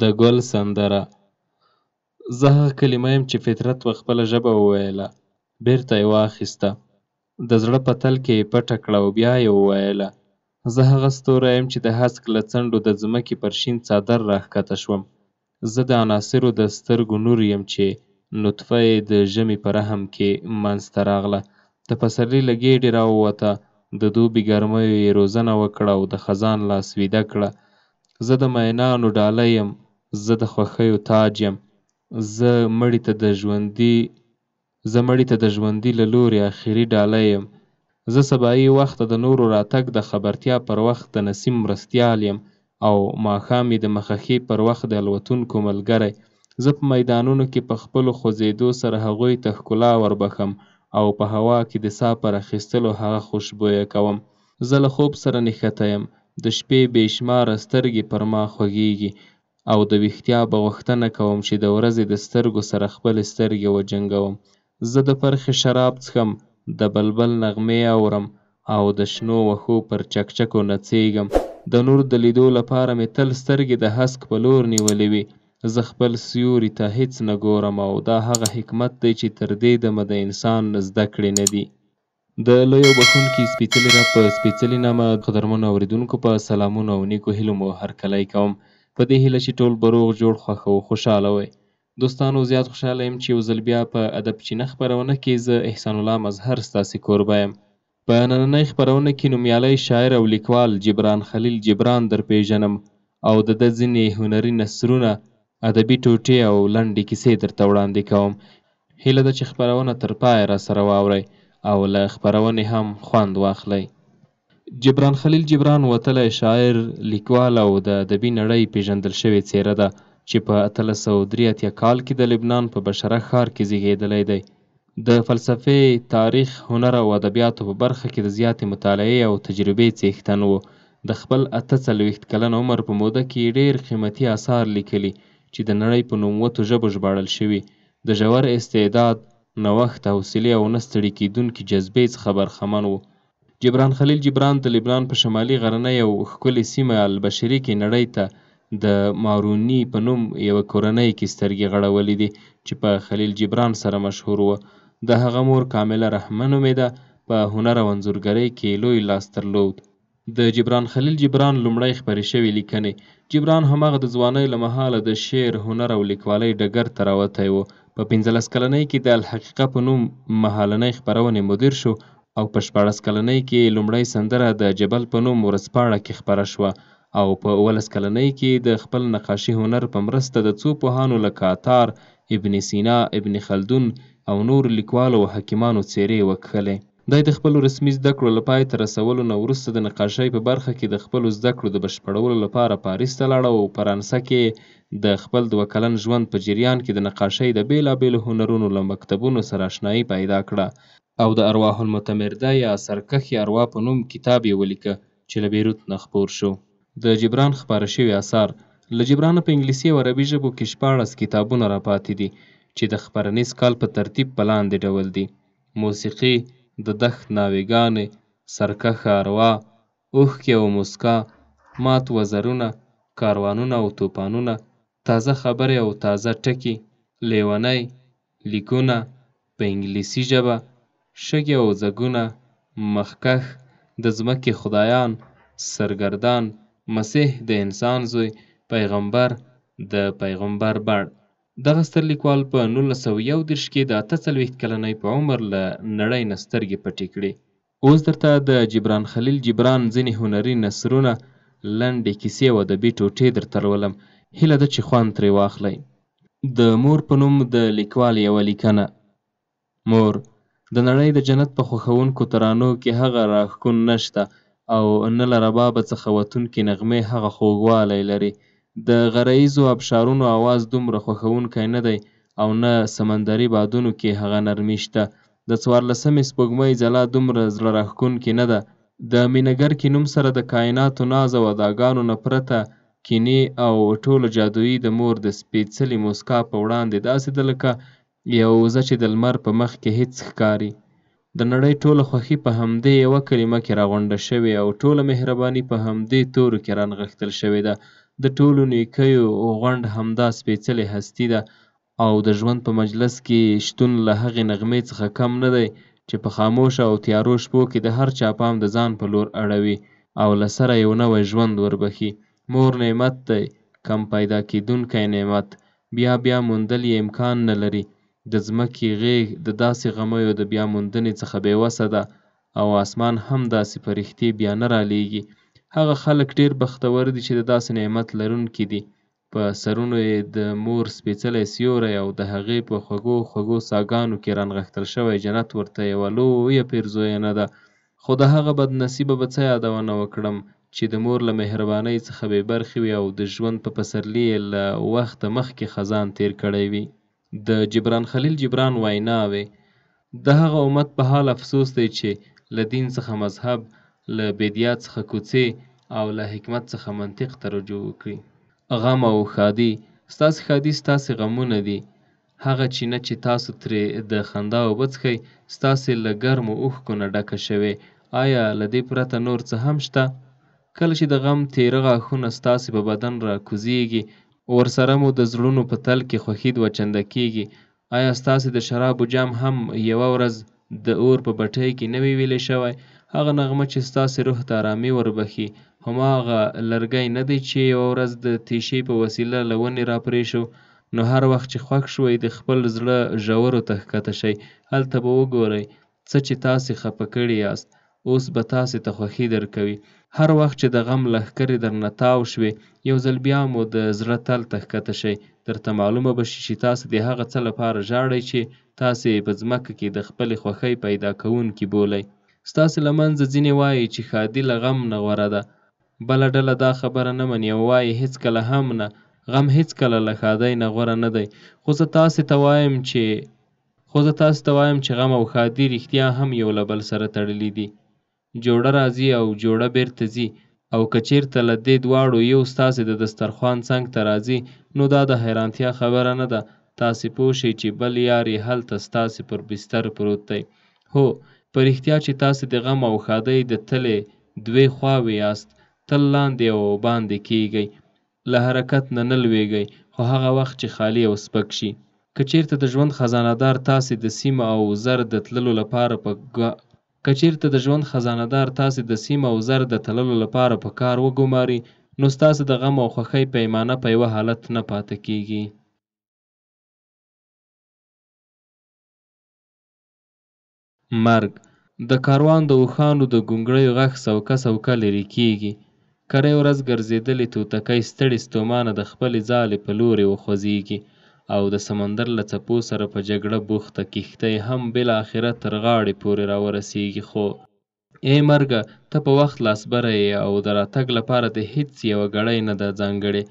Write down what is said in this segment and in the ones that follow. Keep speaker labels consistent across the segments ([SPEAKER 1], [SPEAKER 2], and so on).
[SPEAKER 1] د ګل سندره. زه هغه کلمه یم چې فطرت په خپله ژبه وویله، بېرته یې واخیسته، د زړه په تل کې یې پټه کړه او بیا یې وویله. زه هغه ستوری یم چې د هسک له څنډو د ځمکې پر شین څادر راښکته شوم. زه د عناصرو د سترګو نور یم چې نطفه یې د ژمي په رحم کې منځ ته راغله، د پسرلي له ګېډې راووته، د دوبي ګرمیو یې روزنه وکړه او د خزان لاس ویده کړه. زه د مینانو ډالۍ یم، زه د خوښیو تاج یم، زه مړي ته د ژوندي زه مړي ته د ژوندي له لوري اخري ډالۍ یم. زه سبايي وخته د نورو راتګ د خبرتیا پر وخت د نسیم مرستیال یم او ماښامي د مخه ښې پر وخت د الوتونکو ملګری. زه په میدانونو کې په خپلو خوځېدو سره هغوی ته ښکلا وربښم او په هوا کې د ساه پر اخیستلو هغه خوشبویه کوم. زه له خوب سره نښتی یم، د شپې بې شماره سترګې پر ما خوږېږي او د ویښتیا به غوښتنه کوم چې د ورځې د سترګو سره خپلې سترګې وجنګوم. زه د پرخې شراب څښم، د بلبل نغمې اورم او د شنو وښو پر چکچکو نڅېږم. د نور د لیدو لپاره مې تل سترګې د هسک په لور نیولې وي. زه خپل سیوري ته هېڅ نه ګورم او دا هغه حکمت دی چې تر دې دمه د انسان زده کړې نه دي. د لوی او بښونکي سپېڅلي رب په سپېڅلي نامه قدرمنو اورېدونکو په سلامونو او نیکو هیلو مو هرکلی کوم. په دې هیله چې ټول به روغ جوړ، خوښ او خوشحاله وئ. دوستانو زیات خوشحاله یم چې یو ځل بیا په ادب چینه خپرونه کې زه احسان الله مظهر ستاسې کوربه یم. په نننۍ خپرونه کې نومیالی شاعر او لیکوال جبران خلیل جبران در پېژنم او د ده ځینې هنري نثرونه، ادبي ټوټې او لنډې کیسې درته وړاندې کوم. هیله ده چې خپرونه تر پایه راسره واورئ او له خپرونې هم خوند واخلئ. جبران خلیل جبران وتلی شاعر، لیکوال او د ادبي نړۍ پېژندل شوې څېره ده چې په 1883 کال کې د لبنان په بشره ښار کې زېږېدلی دی. د فلسفې، تاریخ، هنر او ادبیاتو په برخه کې د زیاتې مطالعې او تجربې څښتن و. د خپل 48 کلن عمر په موده کې یې ډېر قیمتي اثار لیکلي چې د نړۍ په نوموتو ژبو ژباړل شوي. د ژور استعداد، نوښت، حوصلې او نه ستړي کېدونکې جذبې څخه برخمن و. جبران خلیل جبران د لبنان په شمالي غرنۍ او ښکلې سیمه البشري کې نړۍ ته د ماروني په نوم یوه کورنۍ کې سترګې غړولې دي چې په خلیل جبران سره مشهور و. د هغه مور کامله رحمه نومېده، په هنر او انځورګرۍ کې یې لوی لاس درلود. د جبران خلیل جبران لومړی خپرې شوې لیکنې. جبران هماغه د ځوانۍ له مهاله د شعر، هنر او لیکوالۍ ډګر ته راوتی و. په 15 کلنۍ کې د الحقیقه په نوم مهالنۍ خپرونې مدیر شو او په 16 کلنۍ کې یې لومړۍ سندره د جبل په نوم ورځپاڼه کې خپره شوه او په 17 کلنۍ کې د خپل نقاشي هنر په مرسته د څو پوهانو لکه عطار، ابن سینا، ابن خلدون او نورو لیکوالو او حکیمانو څېرې وکښلې. دی د خپلو رسمي زده کړو له پای ته رسولو نه وروسته د نقاشۍ په برخه کې د خپلو زده کړو د بشپړولو لپاره پاریس ته لاړ او فرانسه کې یې د خپل دوه کلن ژوند په جریان کې د نقاشۍ د بېلابېلو هنرونو له مکتبونو سره اشنايي پیدا کړه او د ارواح المتمرده یا سرکښې اروا په نوم کتاب یې ولیکه چې له بیروت نه خپور شو. د جبران خپاره شوي اثار. له جبرانه په انګلیسي او عربي ژبو کې 16 کتابونه راپاتې دي چې د خپرنیز کال په ترتیب په لاندې ډول دي، موسیقي، د دښت ناوېګانې، سرکښه اروا، اوښکې او موسکا، مات وزرونه، کاروانونه او توپانونه، تازه خبرې او تازه ټکي، لیونی، لیکونه، په انګلیسي ژبه، شګې او ځګونه، مخکښ، د ځمکې خدایان، سرګردان، مسیح د انسان زوی، پیغمبر، د پیغمبر بڼ. دغه ستر لیکوال په 1931 کې د 48 کلنۍ په عمر له نړۍ نه سترګې پټې کړې. اوس درته د جبران خلیل جبران ځینې هنري نثرونه، لنډې کیسې او ادبي ټوټې درته لولم. هیله ده چې خوند ترې واخلئ. د مور په نوم د لیکوال یوه لیکنه. مور د نړۍ د جنت په خوښوونکو ترانو کې هغه راښکون نشته او نه له ربابه څخه وتونکې نغمې هغه خوږوالی لري. د غرییزو ابشارونو اواز دومره خوښوونکی نه دی او نه سمندري بادونو کې هغه نرمي شته. د څوارلسمې سپوږمۍ ځلا دومره زړه راښکونکې نه ده. د مینګرکې نوم سره د کایناتو ناز او اداګانو نه پرته کینې او ټوله جادويي د مور د سپېڅلې موسکا په وړاندې داسې ده لکه یو وزه چې د لمر په مخ کې هېڅ ښکاري. د نړۍ ټوله خوښي په همدې یوه کلمه کې راغونډه شوې او ټوله مهرباني په همدې تورو کې رانغښتل شوې ده. د ټولو نیکیو غونډ همدا سپېڅلې هستي ده او د ژوند په مجلس کې یې شتون له هغې نغمې څخه کم نه دی چې په خاموشه او تیارو شپو کې د هر چا پام د ځان په لور اړوي او له سره یو نوی ژوند وربښي. مور نعمت دی، کم پیدا کېدونکی نعمت، بیا بیا موندل یې امکان نه لري. د ځمکې غېږ د داسې غمیو د بیا موندنې څخه بې وسه ده او اسمان هم داسې فرښتې بیا نه رالېږي. هغه خلک ډېر بختور دي چې د داسې نعمت لرونکي دي. په سرونو یې د مور سپېڅلی سیوری او د هغې په خوږو خوږو ساګانو کې رانغښتل شوی جنت ورته یوه لویه پېرزوینه ده. خو د هغه بدنصیبه به څه یادونه وکړم چې د مور له مهربانۍ څخه بې برخې وي او د ژوند په پسرلي یې له وخته مخکې خزان تېر کړی وي. د جبران خلیل جبران ویناوې. د هغه امت په حال افسوس دی چې له دین څخه مذهب، له بیدیا څخه کوڅې او له حکمت څخه منطق ته رجوع وکړي. غم او ښادي، ستاسې ښادي ستاسې غمونه دي. هغه چینه چې تاسو ترې د خندا اوبه څښئ، ستاسې له ګرمو اوښکو نه ډکه شوې. آیا له دې پرته نور څه هم شته؟ کله چې د غم تیره غاښونه ستاسې په بدن را کوزیږي، ورسره مو د زړونو په تل کې خوښي دوه چنده کیږي. آیا ستاسې د شرابو جام هم یوه ورځ د اور په بټۍ کې نه وي ویلي شوی؟ هغه نغمه چې ستاسې روح ته ارامي وربښي، هماغه لرګی نه دی چې یوه ورځ د تیشې په وسیله له ونې را پرې شو؟ نو هر وخت چې خوښ شوئ، د خپل زړه ژورو ته ښکته شئ، هلته به وګورئ څه چې تاسې خپه کړي یاست، اوس به تاسې ته خوښي درکوي. هر وخت چې د غم لښکرې درنه تاو شوې، یو ځل بیا مو د زړه تل ته ښکته شئ، درته معلومه به شي چې تاسې د هغه څه لپاره ژاړئ چې تاسې یې په ځمکه کې د خپلې خوښۍ پیدا کوونکي بولئ. ستاسې له منځه ځینې وايي چې ښادي له غم نه غوره ده. بله ډله دا خبره نه مني او وايي هېڅکله هم نه، غم هېڅکله له ښادۍ نه غوره نه دی. خو زه تاسې ته وایم چې خو زه تاسې ته وایم چې غم او ښادي رښتیا هم یو له بل سره تړلي دي. جوړه راځي او جوړه بېرته ځي او که چېرته له دې دواړو یو ستاسې د دسترخوان څنګ ته راځي، نو دا د حیرانتیا خبره نه ده، تاسې پوه شئ چې بل یار یې هلته ستاسې پر بستر پروت دی. هو، په رښتیا چې تاسې د غم او ښادۍ د تلې دوې خواوې یاست، تل لاندې او باندې کېږئ، له حرکت نه نه لوېږئ، خو هغه وخت چې خالي او سپک شي. که چېرته د ژوند خزانه دار تاسې د سیم او زر د تللو لپاره په که چېرته د ژوند خزانه دار تاسې د سیم او زر د تللو لپاره په کار وګماري، نو ستاسې د غم او خوښۍ پیمانه په یوه حالت نه پاته کېږي. مرګ. د کاروان د اوښانو د ګونګړیو غږ سوکه سوکه لرې کېږي. کرۍ ورځ ګرځېدلې توتکۍ ستړې ستومانه د خپلې ځالې په لورې وخوځېږي او د سمندر له څپو سره په جګړه بوخته کښتۍ هم بالاخره تر غاړې پورې راورسېږي، خو. ای مرګه! ته په وخت لاسبری یې او د راتګ لپاره دې هېڅ یوه ګړۍ نه ده ځانګړې.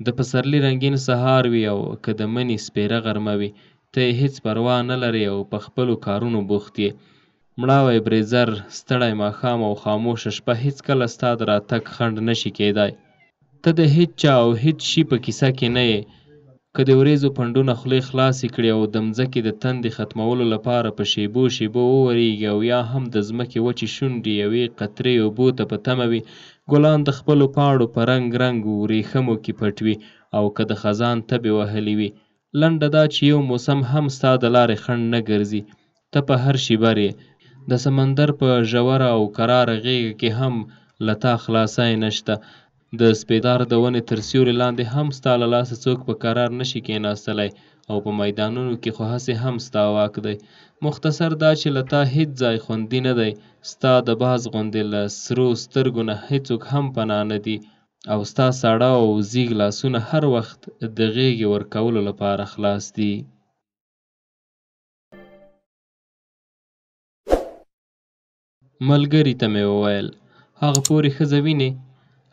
[SPEAKER 1] د پسرلي رنګین سهار وي او که د مني سپېره غرمه وي، ته یې هېڅ پروا نه لرې او په خپلو کارونو بوخت یې. مړاوی برېځر، ستړی ماښام او خاموشه شپه هېڅکله ستا د راتګ خنډ نه شي کېدای. ته د هېچا او هېڅ شي په کیسه کې نه یې. که د ورېځو پنډونه خولې خلاصې کړي او د مځکې د تندې ختمولو لپاره په شېبو شېبو وورېږي او یا هم د ځمکې وچې شونډې یوې قطرې اوبو ته په تمه وي، ګلان د خپلو پاڼو په رنګ رنګ ورېښمو کې پټ وي او که د خزان تبې وهلي وي. لنډه دا چې یو موسم هم ستا د لارې خنډ نه ګرځي. ته په هر شي بر یې. د سمندر په ژوره او کراره غېږه کې هم له تا خلاصی نشته. د سپېدار د ونې تر سیوري لاندې هم ستا له لاسه څوک په کرار نه شي کېناستلی او په میدانونو کې خو هسې هم ستا واک دی. مختصر دا چې له تا هېڅ ځای خوندي نه دی. ستا د باز غوندې له سرو سترګو نه هېڅوک هم پناه نه دي او ستا ساړه او ځیږ لاسونه هر وخت د غېږې ورکولو لپاره خلاص دي. ملګري ته مې وویل، هغه پورې ښځه وینې؟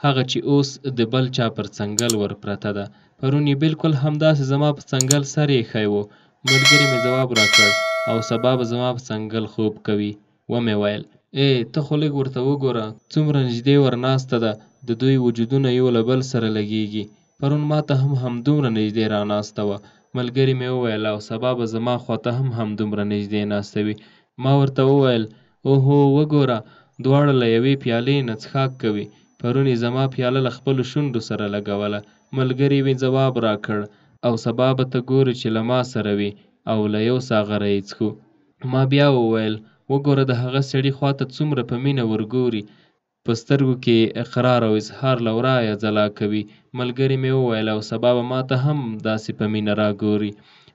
[SPEAKER 1] هغه چې اوس د بل چا پر څنګل ور پرته ده. پرون یې بالکل همداسې زما په څنګل سر ایښی و. ملګري مې ځواب راکړ، او سبا به زما په څنګل خوب کوي. ومې ویل، ای ته خو لږ ورته وګوره، څومره نږدې ور ناسته ده، د دوی وجودونه یو له بل سره لګېږي. پرون ماته هم همدومره نږدې راناسته وه. ملګري مې وویل، او سبا به زما خواته هم همدومره نږدې ناسته وي. ما ورته وویل، اوهو وګوره، دواړه له یوې پیالې نه څښاک کوي. پرون یې زما پیاله له خپلو شونډو سره لګوله. ملګري مې ځواب راکړ، او سبا به ته ګورې چې له ما سره وي او له یو ساغره یې څښو. ما بیا وویل، وګوره د هغه سړي خواته څومره په مینه ورګوري، په سترګو کې یې اقرار او اظهار له ورایه ځلا کوي. ملګري مې وویل، او سبا به ماته هم داسې په مینه راګوري.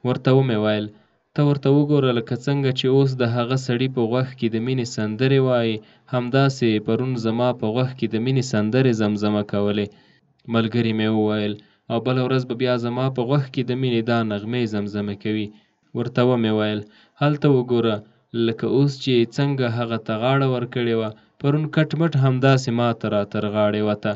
[SPEAKER 1] ورته ومې ویل، ته ورته وګوره لکه څنګه چې اوس د هغه سړي په غوږ کې د مینې سندرې وایې، همداسې یې پرون زما په غوږ کې د مینې سندرې زمزمه کولې. ملګري مې وویل، او بله ورځ به بیا زما په غوږ کې د مینې دا نغمې زمزمه کوي. ورته ومې ویل، هلته وګوره لکه اوس چې یې څنګه هغه ته غاړه ورکړې وه، پرون کټ مټ همداسې ماته را تر غاړې وته.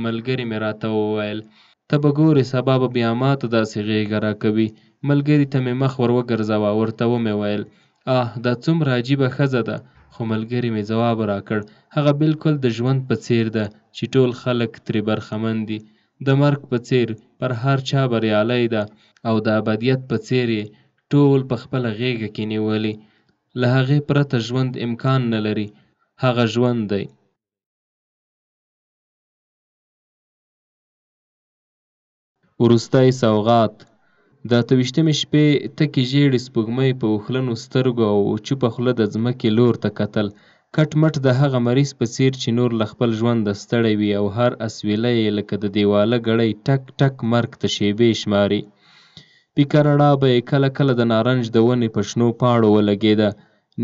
[SPEAKER 1] ملګري مې راته وویل، ته به ګورې سبا به بیا ماته داسې غېږه راکوي. ملګري ته مې مخ ور وګرځاوه، ورته ومې ویل، آه دا څومره عجیبه ښځه ده. خو ملګري مې ځواب راکړ، هغه بالکل د ژوند په څېر ده چې ټول خلک ترې برخمن دي. د مرګ په څېر پر هر چا بریالۍ ده او د ابدیت په څېر یې ټول په خپله غېږه کې نیولي. له هغې پرته ژوند امکان نه لري. هغه ژوند دی. وروستی سوغات. د 28مې شپې تکې ژېړې سپوږمۍ په اوښلنو سترګو او چوپه خوله د ځمکې لور ته کتل. کټ مټ د هغه مریض په څېر چې نور له خپل ژونده ستړی وي او هر اسویلی یې لکه د دېواله ګړۍ ټک ټک مرګ ته شېبې شماري. پیکه رڼا به یې کله کله د نارنج د ونې په شنو پاڼو ولګېده.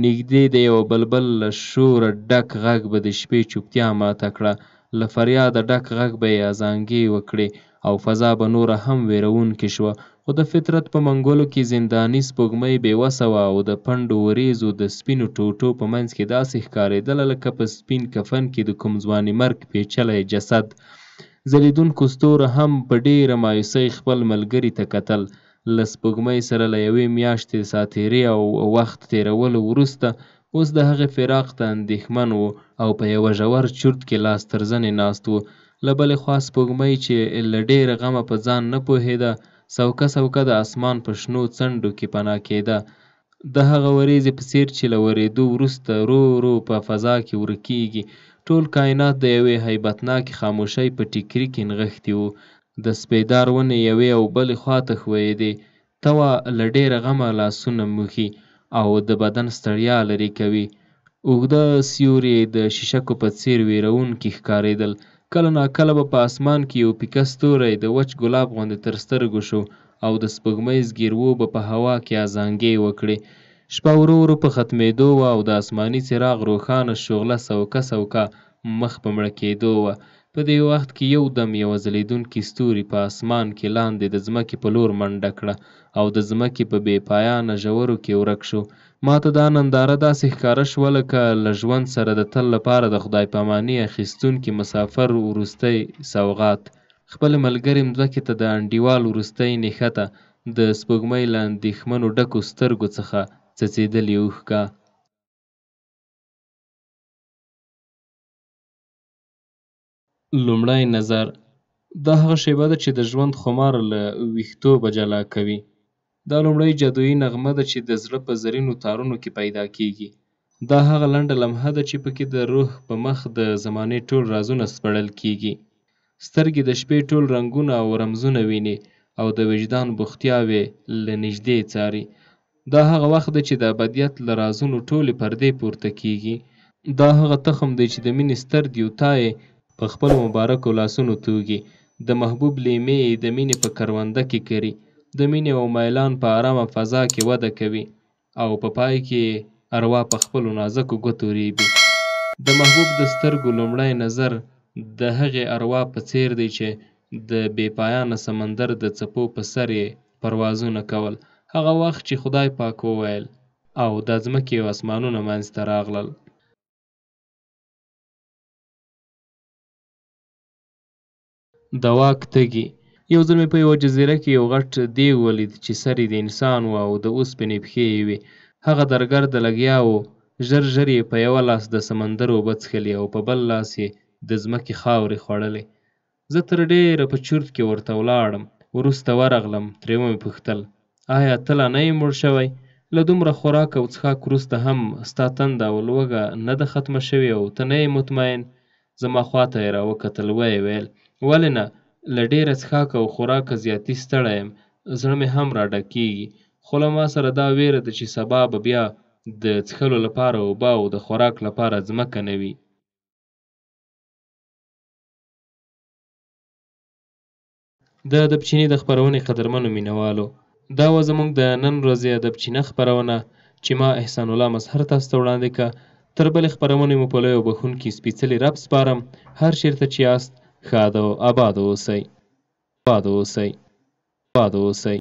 [SPEAKER 1] نږدې د یوه بلبل له شوره ډک غږ به د شپې چوپتیا ماته کړه. له فریاده ډک غږ به یې ازانګې وکړې او فضا به نوره هم وېروونکې شوه. خو د فطرت په منګولو کې زنداني سپوږمۍ بې وسه وه او د پنډو ورېځو د سپینو ټوټو په منځ کې داسې ښکارېدله لکه په سپین کفن کې د کوم ځوانیمرګ پېچلی جسد. ځلېدونکو ستورو هم په ډېره مایوسۍ خپل ملګري ته کتل. له سپوږمۍ سره له یوې میاشتې ساتېري او وخت تېرولو وروسته اوس د هغې فراق ته اندېښمن وو او په یوه ژور چورت کې لاس تر زنې ناست وو. له بلې خوا سپوږمۍ چې له ډېره غمه په ځان نه پوهېده، سوکه سوکه د اسمان په شنو څنډو کې پناه کېده. د هغه ورېځې په څېر چې له ورېدو وروسته ورو ورو په فضا کې ورکېږي. ټول کاینات د یوې هیبتناکې خاموشۍ په ټیکري کې نغښتي وو. د سپېدار ونې یوې او بلې خواته ښویېدې، ته وا له ډېره غمه لاسونه موښي او د بدن ستړیا لرې کوي. اوږده سیوري یې د شیشکو په څېر وېروونکي ښکارېدل. کله ناکله به په اسمان کې یو پیکه ستوری د وچ ګلاب غوندې تر سترګو شو او د سپوږمۍ زګیروو به په هوا کې ازانګې وکړې. شپه ورو ورو په ختمېدو وه او د اسماني څراغ روښانه شغله سوکه سوکه مخ په مړه کېدو وه. په دې وخت کې یو دم یوه ځلېدونکي ستوري په اسمان کې لاندې د ځمکې په لور منډه کړه او د ځمکې په بې پایانه ژورو کې ورک شو. ماته دا ننداره داسې ښکاره شوه لکه له ژوند سره د تل لپاره د خدای پاماني اخیستونکي مسافر وروستی سوغات. خپلې ملګرې مځکې ته د انډیوال وروستۍ نښته، د سپوږمۍ له اندېښمنو ډکو سترګو څخه څڅېدلې اوښکه. لومړی نظر. دا هغه شېبه ده چې د ژوند خمار له ویښتوبه جلا کوي. دا لومړۍ جادويي نغمه ده چې د زړه په زرینو تارونو کې پیدا کېږي. دا هغه لنډه لمحه ده چې پکې د روح په مخ د زمانې ټول رازونه سپړل کېږي. سترګې د شپې ټول رنګونه او رمزونه ویني او د وجدان بوختیاوې له نږدې څاري. دا هغه وخت دی چې د ابدیت له رازونو ټولې پردې پورته کېږي. دا هغه تخم دی چې د مینې ستر دیوتا یې په خپلو مبارکو لاسونو توږي. د محبوب لېمې یې د مینې په کرونده کې کري. د مینې او میلان په ارامه فضا کې وده کوي او په پای کې یې اروا په خپلو نازکو ګوتو ریبي. د محبوب د سترګو لومړی نظر د هغې اروا په څېر دی چې د بې پایانه سمندر د څپو په سر یې پروازونه کول. هغه وخت چې خدای پاک وویل او دا ځمکې او اسمانونه منځته راغلل. د واک تږي. یو ځل مې په یوه جزیره کې یو غټ دیو ولید چې سر یې د انسان و او د اوسپنې پښې یې وې. هغه درګرده لګیا و، ژر ژر یې په یوه لاس د سمندر اوبه څښلې او په بل لاس یې د ځمکې خاورې خوړلې. زه تر ډېره په چورت کې ورته ولاړم. وروسته ورغلم، ترې ومې پوښتل، آیا ته لا نه یې موړ شوی؟ له دومره خوراک او څښاک وروسته هم ستا تنده او لوږه نه ده ختمه شوې او ته نه یې مطمئن؟ زما خوا ته یې راوکتل، ویې ویل، ولې نه، له ډېره څښاکه او خوراکه زیاتي ستړی یم، زړه مې هم را ډکېږي، خو له ما سره دا وېره ده چې سبا به بیا د څښلو لپاره اوبه او د خوراک لپاره ځمکه نه وي. د ادبچینې د خپرونې قدرمنو مینوالو! دا وه زموږ د نن ورځې ادبچینه خپرونه چې ما احسان الله مظهر تاسو ته وړاندې که. تر بلې خپرونې مو په لوی او بښونکي سپېڅلي رب سپارم. هر چېرته چې یاست ښاد او اباد اوسئ. اباد اوسئ. اباد اوسئ.